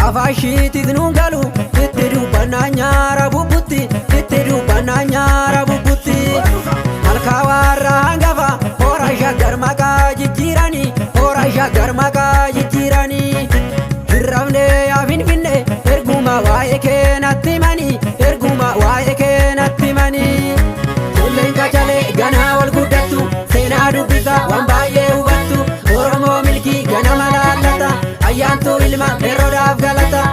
Afaan nuun galu itti dubbannaa nyaara bubbutti itti dubbannaa nyaara bubbutti. Malkaa warra hangafa hora Shaggar maqaa jijjiiranii, hora Shaggar maqaa jijjiiranii. Hirrabnee yaa Finfinne, erguma waa'ee kee natti himanii, erguma waa'ee kee natti himanii. Ijoolleen qacalee ganaa wal guddattu, seenaa dubbisa waan baay'ee hubattu. Oromoo milkii ganama laallata, ayyaantuu ilma qeerroodhaaf galata.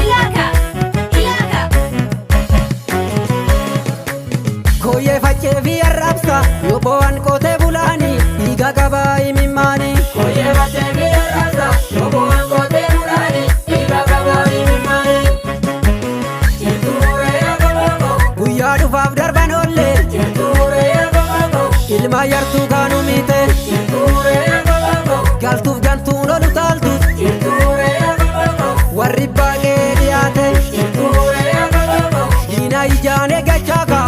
Ilaka, ilaka. Kooyyee faccee fi arraabsa yoo bo'aan qotee bulaanii, dhiiga qabaa imimmaanii. Kooyyee faccee fi arraabsa yoo bo'aan qotee bulaanii, dhiiga qabaa imimmaanii. Guyyaa dhufaaf darban oollee, ilma yartuu kaanu miite, galtuuf gantuun olu taaltus, warri baaqee dhiyaate, diina ijaan eeggachaaka,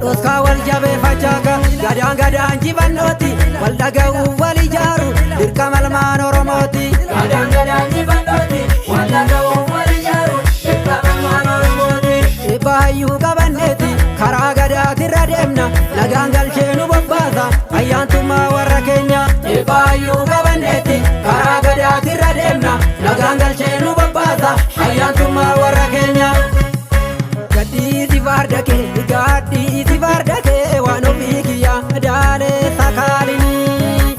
dhoskaa wal jabeeffachaaka. Gadaan gadaan jifannooti, wal dhaga'uuf wal ijaaru dirqama ilmaan Oromooti. Gadaan gadaan jifannooti, wal dhaga'uuf wal ijaaru dirqama ilmaan Oromooti. Eebba hayyuu qabanneeti karaa gadaatirra deemna, nagaan galchee nu bobbaasa ayyaantummaa warra keenya. Eebba hayyuu qabanneeti karaa gadaatirra deemna, nagaan galchee nu bobbaasa ayyaantummaa warra keenya. Gadhiisi farda kee, gadhiisi farda kee, waan ofii kiyya daalee sakaalinii.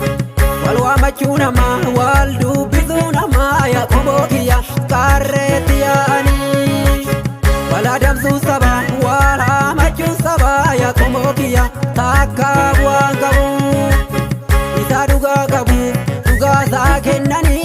Wal waamachuu namaa, wal dubbisuu namaa, yaa qoboo kiyya qarreetti yaa'anii. Wal adamsuu saba, wal haamachuu saba, yaa qoboo kiyya takka bu'aan qabu. Isa dhugaa qabu, dhugaa isaa kennanii.